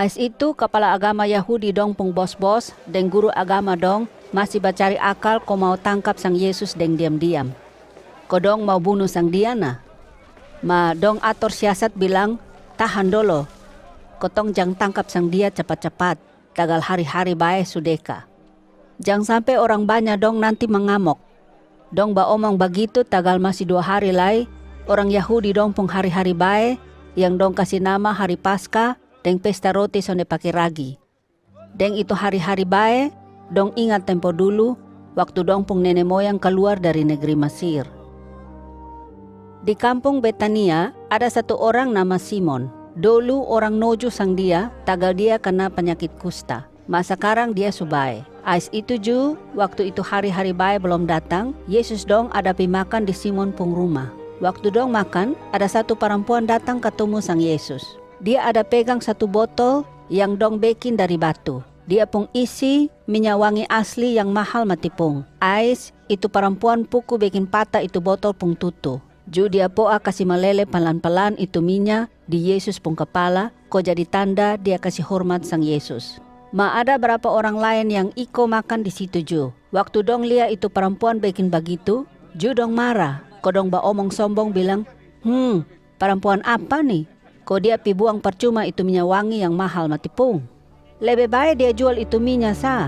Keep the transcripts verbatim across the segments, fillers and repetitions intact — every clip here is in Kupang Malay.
Ais itu kapala agama Yahudi dong pung bos-bos deng guru agama dong masi bacari akal ko mau tangkap sang Yesus deng diam-diam, ko dong mau bunu sang Dia na. Ma dong ator siasat bilang, "Tahan dolo, kotong jang tangkap sang Dia capat-capat, tagal hari-hari bae su deka. Jang sampe orang banya dong nanti mangamok." Dong baomong bagitu tagal masi dua hari lai orang Yahudi dong pung hari-hari bae, yang dong kasi nama hari Paska deng pesta roti sonde pake ragi. Deng itu hari-hari bae, dong ingat tempo dulu, waktu dong pung nene moyang kaluar dari negri Masir. Di kampung Betania ada satu orang nama Simon. Dolu orang noju sang dia tagal dia kana panyakit kusta. Ma sakarang dia su bae. Ais itu ju, waktu itu hari-hari bae blom datang, Yesus dong ada pi makan di Simon pung ruma. Waktu dong makan, ada satu parampuan datang katumu sang Yesus. Dia ada pegang satu botol yang dong bekin dari batu. Dia pung isi minya wangi asli yang mahal matipung. Ais itu parampuan puku bekin pata itu botol pung tutu. Ju dia poa kasi malele palan-palan itu minya di Yesus pung kapala, ko jadi tanda dia kasi hormat sang Yesus. Ma ada brapa orang laen yang iko makan di situ ju. Waktu dong lia itu parampuan bekin bagitu, ju dong mara, ko dong baomong sombong bilang, "Hmm, parampuan apa ni? Ko dia pi buang parcuma itu minya wangi yang mahal matipung. Lebe bae dia jual itu minya sa,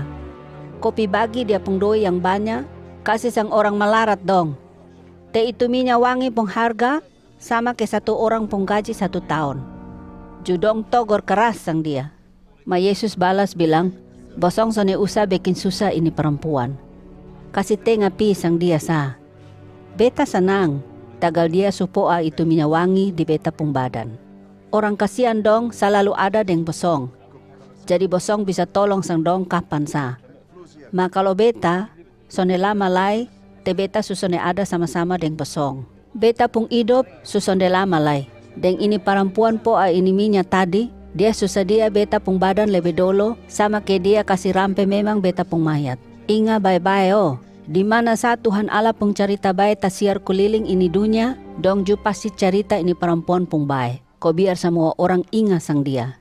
ko pi bagi dia pung doi yang banya kasi sang orang malarat dong. Te itu minya wangi pung harga sama ke satu orang pung gaji satu taon." Ju dong togor karas sang dia. Ma Yesus balas bilang, "Bosong sonde usa bekin susa ini parampuan. Kasi tenga pi sang dia sa. Beta sanang, tagal dia su poa itu minya wangi di Beta pung badan. Orang kasian dong salalu ada deng bosong. Jadi bosong bisa tolong sang dong kapan sa. Ma kalo Beta, sonde lama lai te Beta su sonde ada sama-sama deng bosong. Beta pung idop su sonde lama lai. Deng ini parampuan poa ini minya tadi, dia su sadia Beta pung badan lebe dolo, sama ke dia kasi rampe memang Beta pung mayat. Inga bae-bae o, di mana sa Tuhan Allah pung carita bae tasiar kuliling ini dunya, dong ju pasti carita ini parampuan pung bae, ko biar samua orang inga sang dia."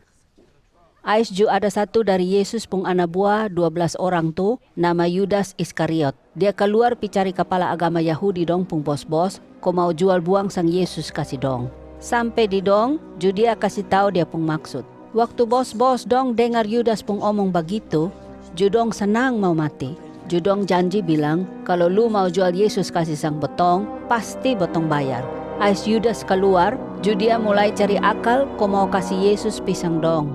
Ais ju ada satu dari Yesus pung ana bua dua blas orang tu, nama Yudas Iskariot. Dia kaluar pi cari kapala agama Yahudi dong pung bos-bos, ko mau jual buang sang Yesus kasi dong. Sampe di dong, ju dia kasi tau dia pung maksud. Waktu bos-bos dong dengar Yudas pung omong bagitu, ju dong sanang mau mati. Ju dong janji bilang, "Kalo lu mau jual Yesus kasi sang botong, pasti botong bayar." Ais Yudas kaluar, ju dia mulai cari akal ko mau kasi Yesus pi sang dong.